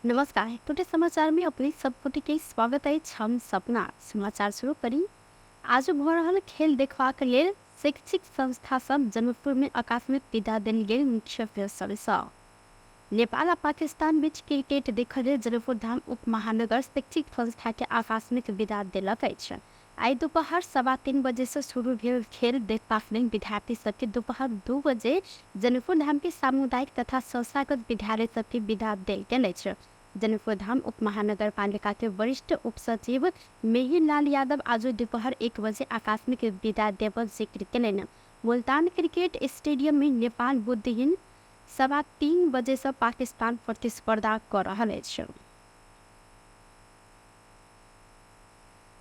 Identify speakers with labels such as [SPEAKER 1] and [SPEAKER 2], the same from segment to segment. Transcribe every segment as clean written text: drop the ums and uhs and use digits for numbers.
[SPEAKER 1] नमस्कार, टुडे समाचार में अपने सब गोटे के स्वागत अछि। हम सपना समाचार शुरू करी। आज भऽ रहल खेल देखबाक लेल शैक्षिक संस्था सब जनकपुर में आकस्मिक विदा देल गेल मुख्य प्रश्नसँ। नेपाल आ पाकिस्तान बीच क्रिकेट देखऽ लेल जनकपुर धाम उप महानगर शैक्षिक संस्था के आकस्मिक विदा देलक अछि। आइ दुपहर 3:15 बजे से शुरू भेल खेल देखबाक लेल विद्यार्थी सबके दुपहर 2 बजे जनकपुर धाम के सामुदायिक तथा संस्थागत विद्यालय सबके विदा देल गेल अछि। जनकपुर धाम उप महानगरपालिका के वरिष्ठ उप सचिव मेहीलाल यादव आज दुपहर 1 बजे आकस्मिक विदा देबऽ जिक्र केलनि। मुल्तान क्रिकेट स्टेडियम में नेपाल बुधदिन 3:15 बजे से पाकिस्तान प्रतिस्पर्धा कऽ रहल अछि।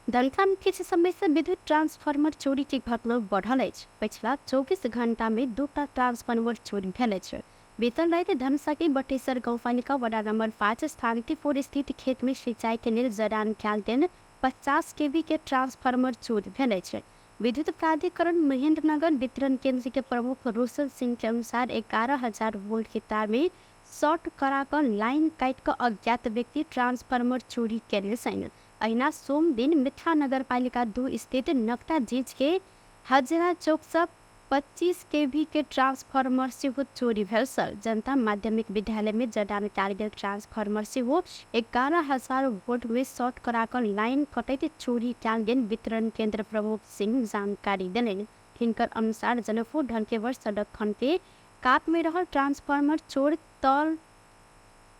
[SPEAKER 1] धनुषा में किछु समय से विद्युत ट्रांसफार्मर चोरी के घटना बढ़ल अछि। पछिला 24 घंटा में 2टा ट्रांसफार्मर चोरी भेल अछि। बीतल राति धनुषा के बटेसर गाउँपालिका वडा नंबर 5 शांतिपुर स्थित खेत में सिंचाई के लेल जड़ान कयल गेल 50 केवी के ट्रांसफार्मर चोरी भेल अछि। विद्युत प्राधिकरण महेंद्रनगर वितरण केंद्र के प्रमुख रोशन सिंह के अनुसार 11,000 वोल्ट के तार में शॉर्ट करा कऽ लाइन काटि कऽ अज्ञात व्यक्ति ट्रांसफार्मर चोरी केने छनि। अहिना सोम दिन मिथिला नगरपालिका 2 स्थित नकटा झीझ के हजरा चौक सँ 25 केवी के ट्रांसफार्मर सेहो चोरी भेल छल। जनता माध्यमिक विद्यालय में जडान कयल गेल ट्रांसफार्मर सेहो 11,000 वोल्ट में शॉर्ट करा कऽ लाइन कटैत चोरी कयल गेल वितरण केंद्र प्रमुख सिंह जानकारी देलनि। हिनकर अनुसार जनकपुर ढल्केवर सड़क खंड के कात में रहल ट्रांसफार्मर चोर तल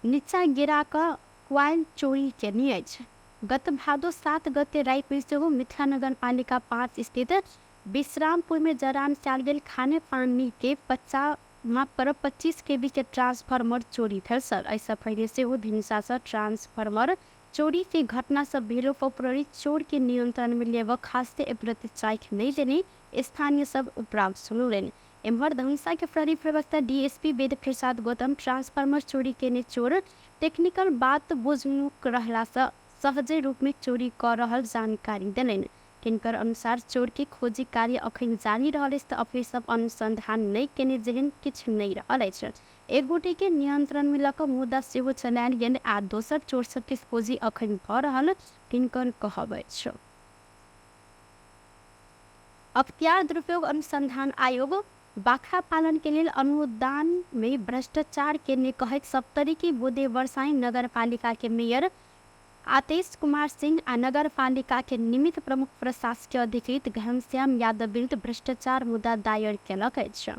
[SPEAKER 1] नीचा गिरा कऽ क्वाइल चोरी केने अछि। गत भादो 7 गते राति में सेहो मिथिला नगरपालिका 5 स्थित विश्रामपुर में जड़ान कयल गेल खाने पानी के 25 केवी के ट्रांसफार्मर चोरी भेल छल। एहिसँ पहिने सेहो भिनसा सँ ट्रांसफार्मर चोरी के घटना सब भेलो पर प्रहरी चोर के नियंत्रण में लेबऽ खास्ते एप्रति चाइख नहि देने स्थानीय सब उपराग सुनौलनि। एम्हर धनुषा के प्रहरी प्रवक्ता डीएसपी वेद प्रसाद गौतम ट्रांसफार्मर चोरी केने चोर टेक्निकल बात बुझनुक रहला सँ सहजे रूप में चोरी कऽ रहल जानकारी देलनि। तिनकर अनुसार चोर के खोजी कार्य अखन जारी रहल अछि तऽ अपने सब अनुसंधान नहि केने जेहन किछु नहि रहल अछि। एक गोटे के नियंत्रण में लऽ कऽ मुद्दा सेहो चलायल गेल आ दोसर चोर सबके खोजी अखन भऽ रहल तिनकर कहब अछि। अख्तियार दुरुपयोग अनुसंधान आयोग बाख्रा पालन के लेल अनुदान में भ्रष्टाचार केने कहैत सप्तरी के बोदे वर्षाई नगरपालिका के मेयर आतेश कुमार सिंह आ नगरपालिका के निमित्त प्रमुख प्रशासकीय अधिकृत घनश्याम यादव विरुद्ध भ्रष्टाचार मुद्दा दायर केलक अछि।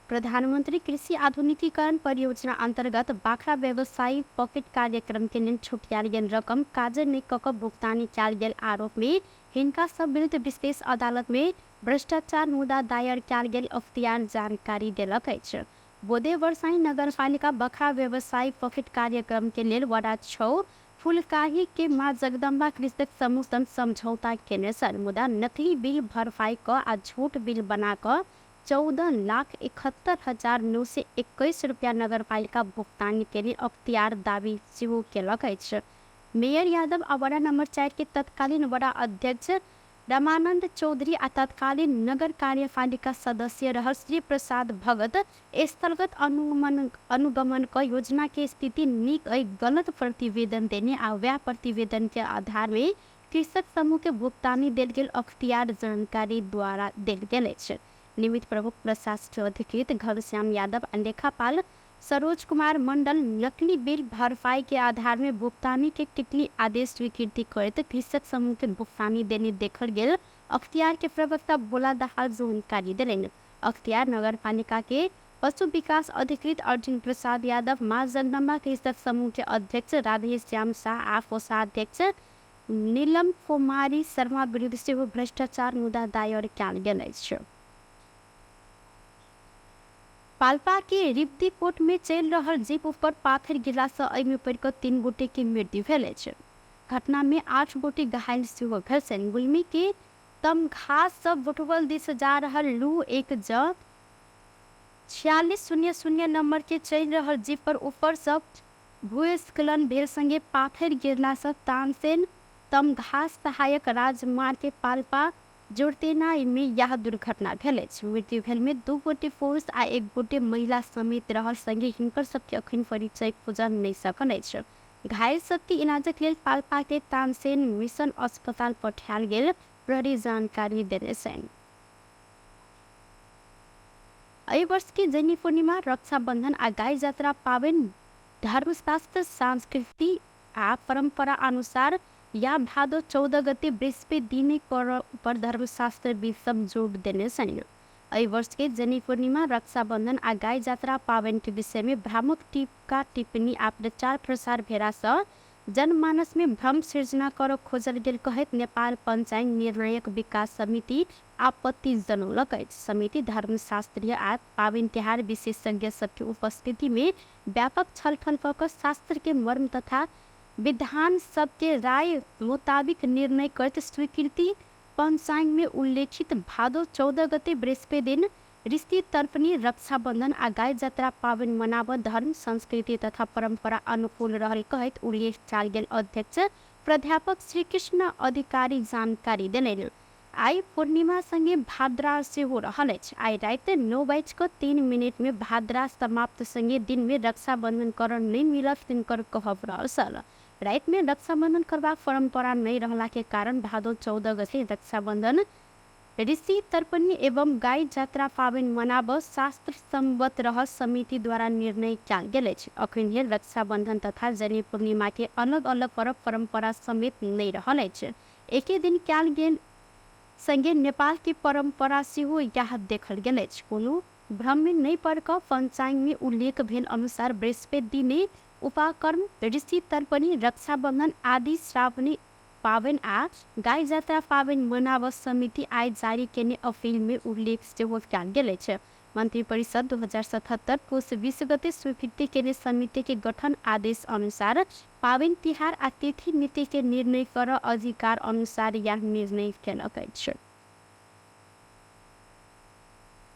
[SPEAKER 1] प्रधानमंत्री कृषि आधुनिकीकरण परियोजना अंतर्गत बाख्रा व्यवसायी पॉकेट कार्यक्रम के लेल छुटियाल गेल रकम काजे नहि कऽ कऽ भुगतानी कयल गेल आरोप में हिनका सब विरुद्ध विशेष अदालत में भ्रष्टाचार मुद्दा दायर कयल गेल अख्तियार जानकारी देलक अछि। बोदे वर्षाई नगरपालिका बखरा व्यवसायी पॉकेट कार्यक्रम के लेल वडा 6 फुलकाही के माँ जगदम्बा कृषक समूह संग समझौता केने छल, मुदा नकली बिल भरपाई कऽ आ झूठ बिल बना कऽ 14,71,921 रुपया नगरपालिका भुगतान केने अख्तियार दावी सेहो केलक अछि। मेयर यादव आ वडा नंबर 4 के तत्कालीन वडा अध्यक्ष रमानंद चौधरी आ तत्कालीन नगर कार्यपालिका सदस्य रहल श्री प्रसाद भगत स्थलगत अनुगमन क योजना के स्थिति नीक अइ गलत प्रतिवेदन देने आ वएह प्रतिवेदन के आधार में कृषक समूह के भुगतानी देल गेल अख्तियार जानकारी द्वारा देल गेल अछि। निमित्त प्रमुख प्रशासकीय अधिकृत घनश्याम यादव आ लेखापाल सरोज कुमार मंडल नकली बिल भरपाई के आधार में भुगतानी के टिप्पणी आदेश स्वीकृति करैत कृषक समूह के भुगतानी देने देखल गेल अख्तियार के प्रवक्ता भोला दाहाल जानकारी देलनि। अख्तियार नगरपालिका के पशु विकास अधिकृत अर्जुन प्रसाद यादव, माँ जगदम्बा कृषक समूह के अध्यक्ष राधेश्याम शाह आ कोषाध्यक्ष नीलम कुमारी शर्मा विरुद्ध सेहो भ्रष्टाचार मुद्दा दायर कयल गेल अछि। पाल्पा के रिप्तीकोट में चलि रहल जीप ऊपर पाथर गिरला सँ एहि में पड़ि कऽ 3 गोटे के मृत्यु भेल अछि। घटना में 8 गोटे घायल सेहो भेल छनि। गुल्मी के तमघास सँ बुटवल दिस जा रहल लू 1 ज 4600 नंबर के चलि रहल जीप पर ऊपर सँ भूस्खलन भेल संगे पाथर गिरला सँ तानसेन तमघास सहायक राजमार्ग के पाल्पा जोड़तेनाई में यह दुर्घटना भेल अछि। मृत्यु भेल में 2 गोटे पुरुष आ 1 गोटे महिला समेत रहल संगे हिनकर सबके अखन परिचय खुजल नहि सकल अछि। घायल सबके इलाजक लेल पाल्पाके तानसेन मिशन अस्पताल पठायल गेल प्रहरी जानकारी देने छनि। एहि वर्ष के जैनी पूर्णिमा, रक्षाबंधन आ गाय जात्रा पाबनि धर्मशास्त्र, संस्कृति आ परंपरा अनुसार या भादो 14 गते बृहस्पति दिने कर पर धर्मशास्त्र विद सब जोड़ देने छनि। एहि वर्ष के जनी पूर्णिमा, रक्षाबंधन आ गाय जात्रा पाबनि के विषय में भ्रामक टीका टिप्पणी आ प्रचार प्रसार भेला सँ जनमानस में भ्रम सृजना कर खोजल गेल कहैत नेपाल पंचायत निर्णायक विकास समिति आपत्ति जनौलक अछि। समिति धर्मशास्त्रीय आ पाबनि तिहार विशेषज्ञ सबके उपस्थिति में व्यापक छलफल कऽ कऽ शास्त्र के मर्म तथा विधान सबके राय मुताबिक निर्णय करैत स्वीकृति पंचांग में उल्लेखित भादो 14 गते बृहस्पति दिन ऋषि तर्पणी, रक्षाबंधन आ गाय जात्रा पाबनि मनाब धर्म, संस्कृति तथा परंपरा अनुकूल रहल कहैत उल्लेख कयल गेल अध्यक्ष प्राध्यापक श्रीकृष्ण अधिकारी जानकारी देलनि। आइ पूर्णिमा संगे भाद्रा सेहो रहल अछि। आइ राति 9:03 में भाद्रा समाप्त संगे दिन में रक्षाबंधन करऽ नहि मिलत तिनकर कहब रहल छल। राति में रक्षाबंधन करबाक परंपरा नहि रहला के कारण भादो 14 गते रक्षाबंधन, ऋषि तर्पणी एवं गाय जात्रा पाबनि मनाब शास्त्र सम्मत रहल समिति द्वारा निर्णय कयल गेल अछि। अखन धरि रक्षाबंधन तथा जनी पूर्णिमा के अलग अलग पर्व परंपरा समेत नहि रहल अछि। एके दिन कयल गेल संगे नेपाल के परंपरा सेहो इएह देखल गेल अछि। कोनो भ्रम में नहि पड़ कऽ पंचांग में उल्लेख भेल अनुसार बृहस्पति दिने उपाकर्म, ऋषि तर्पणी, रक्षाबंधन आदि श्रावणी पाबनि आ गाय जात्रा पाबनि मनाब समिति आइ जारी केने अपील में उल्लेख सेहो कयल गेल अछि। मंत्रिपरिषद 2077 पुस 20 गते स्वीकृति केने समिति के गठन आदेश अनुसार पाबनि तिहार आ तिथि मिति के निर्णय कर अधिकार अनुसार यह निर्णय केलक अछि।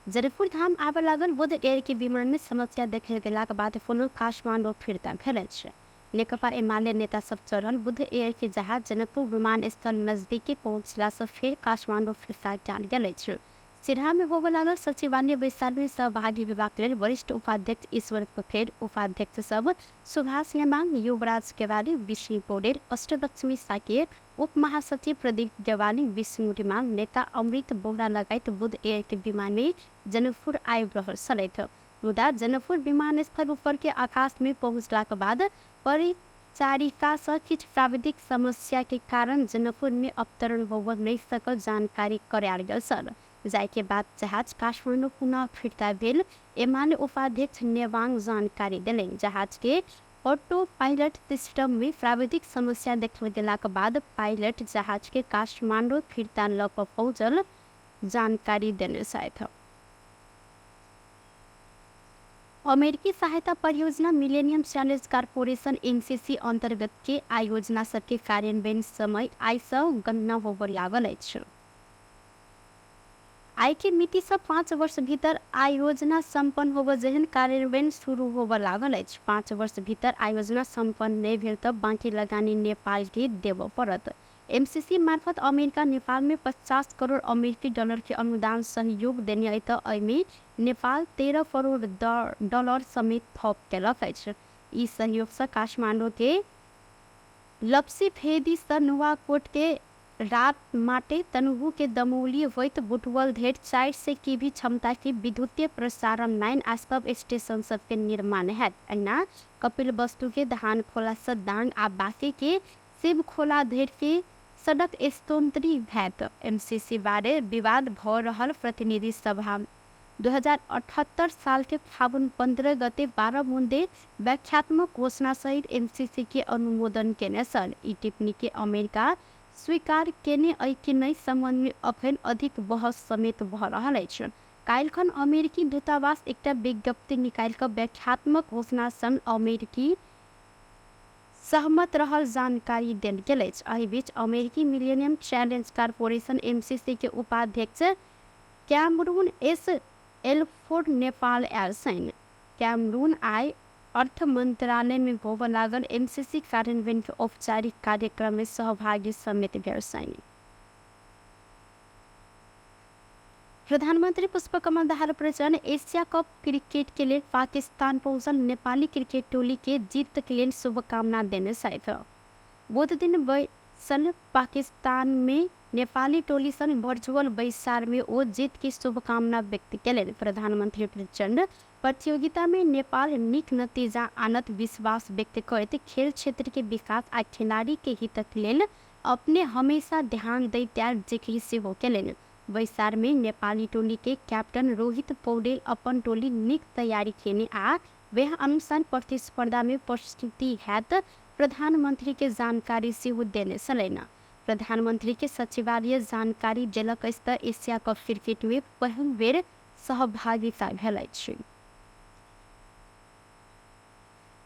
[SPEAKER 1] जनकपुर धाम आबऽ लागल बुद्ध एयर के विमान में समस्या देखल गेलाक बाद पुनः काठमाडौँ फिर्ता भेल अछि। नेकपा एमाले नेता सब चढ़ल बुद्ध एयर के जहाज जनकपुर विमानस्थल नजदीके पहुँचला सँ फेर काठमाडौँ फिर्ता कयल गेल अछि। सिरहा में होबऽ लागल सचिवालय बैसार में सहभागी हेबाक लेल वरिष्ठ उपाध्यक्ष ईश्वर पोखरेल, उपाध्यक्ष सब सुभाष नेमाङ, युवराज गेवाली, विष्णु पौडेल, अष्टलक्ष्मी साके, उप महासचिव प्रदीप गेवाली, विष्णु रिमाल, नेता अमृत बोहरा लगायत बुद्ध एयर के विमान में जनकपुर आबि रहल छलथि। मुदा जनकपुर विमानस्थल ऊपर के आकाश में पहुँचलाक बाद परिचारिका सँ किछु प्राविधिक समस्या के कारण जनकपुर में अवतरण होबऽ नहि सकल जानकारी करायल गेल छल। जाय के बाद जहाज काठमाडौँ पुनः फिर्ता भेल एमाले उपाध्यक्ष नेवाङ जानकारी देलनि। जहाज के ऑटो पायलट सिस्टम में प्राविधिक समस्या देखल गेलाक बाद पायलट जहाज के काठमाडौँ फिर्ता लऽ कऽ पहुँचल जानकारी देने छथि। अमेरिकी सहायता परियोजना मिलेनियम चैलेंज कॉरपोरेशन एमसीसी अंतर्गत के आयोजना सबके कार्यान्वयन समय आइ सँ गणना होबऽ लागल अछि। आइ के मिति सँ 5 वर्ष भीतर आयोजना सम्पन्न होबऽ जेहन कार्यान्वयन शुरू होबऽ लागल अछि। 5 वर्ष भीतर आयोजना सम्पन्न नहि भेल तऽ बाँकी लगानी नेपाल के देबऽ पड़त। एमसीसी मार्फत अमेरिका नेपाल में 50 करोड़ अमेरिकी डॉलर के अनुदान सहयोग देने अछि तऽ एहिमे नेपाल 13 करोड़ डॉलर समेत थप केलक अछि। ई सहयोग सँ काठमाडौँ के लप्सी फेदी सँ नुवाकोट के रात माटे तनहु के दमौली होइत बुटवल धरि 400 केवी क्षमता के विद्युतीय प्रसारण लाइन आ सब स्टेशन सबके निर्माण हैत। एहिना कपिल वस्तु के धान खोला सँ दाङ आ बाँके के शिव खोला धरि के सडक स्तोत्री हैत। एमसीसी बारे विवाद भऽ रहल प्रतिनिधि सभा 2078 साल के फागुन 15 गते 12 बुँदे व्याख्यात्मक घोषणा सहित एमसीसी के अनुमोदन केने छल। ई टिप्पणी के अमेरिका स्वीकार केने अइ कि नहि सम्बन्ध में अखन अधिक बहस समेत भऽ रहल अछि। काल्हिखन अमेरिकी दूतावास एकटा विज्ञप्ति निकालि कऽ व्याख्यात्मक घोषणा संग अमेरिकी सहमत रहल जानकारी देल गेल अछि। एहि बीच अमेरिकी मिलेनियम चैलेंज कॉरपोरेशन एमसीसी के उपाध्यक्ष कैमरून एस एल्फोर्ड नेपाल आयल छनि। कैमरून आइ अर्थ मंत्रालय में होबऽ लागल एमसीसी कार्यान्वयन के औपचारिक कार्यक्रम में सहभागी समेत भेल छनि। प्रधानमन्त्री Pushpa Kamal Dahal Prachanda Asia cup cricket के लेल पाकिस्तान पहुँचल नेपाली क्रिकेट टोली के जीत के लेल शुभकामना देने छथि। बुध दिन बैसल पाकिस्तान में नेपाली टोली संग वर्चुअल बैसार में ओ जीत के शुभकामना व्यक्त केलनि। प्रधानमंत्री प्रचण्ड प्रतियोगिता में नेपाल नीक नतीजा आनत विश्वास व्यक्त करैत खेल क्षेत्र के विकास आ खिलाड़ी के हितक लेल अपने हमेशा ध्यान दैत आयल जिक्र सेहो केलनि। बैसार में नेपाली टोली के कैप्टन रोहित पौडेल अपन टोली नीक तैयारी केने आ वएह अनुसार प्रतिस्पर्धा में प्रस्तुति हैत प्रधानमंत्री के जानकारी सेहो देने छलनि। प्रधानमंत्री के सचिवालय जानकारी देलक अछि त एशिया कप क्रिकेट में पहिल बेर सहभागिता भेल अछि।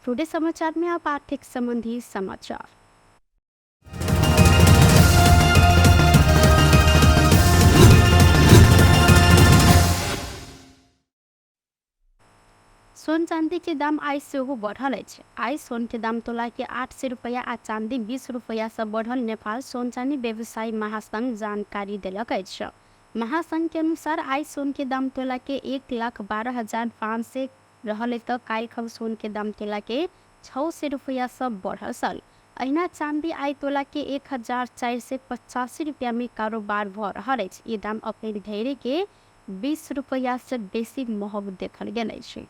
[SPEAKER 1] टुडे समाचार में अब आर्थिक संबंधी समाचार। सोन चांदी के दाम आइ सेहो बढ़ल अछि। आइ सोन के दाम तोला के 800 रुपैया आ चांदी 20 रुपैया सँ बढ़ल नेपाल सोन चांदी व्यवसायी महासंघ जानकारी देलक अछि। महासंघ के अनुसार आइ सोन के दाम तोला के 1,12,500 रहल त काल्हि सोन के दाम तोला के 600 रुपैया सँ बढ़ल छल। अहिना चांदी आइ तोला के 1,485 रुपैया में कारोबार भ रहल अछि। ई दाम अखन धरि के 20 रुपैया सँ बेसी महग देखल गेल अछि।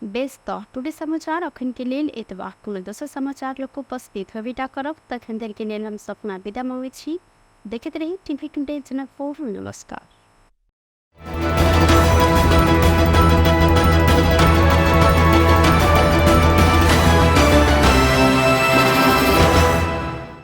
[SPEAKER 1] बेस तऽ टुडे समाचार अखन के लेल एतबा। कोनो दोसर समाचार लोक उपस्थित होबेटा करब, तखन धरि के लेल हम सपना विदा मांगैत छी। देखैत रही टीवी टुडे जनकपुर। नमस्कार।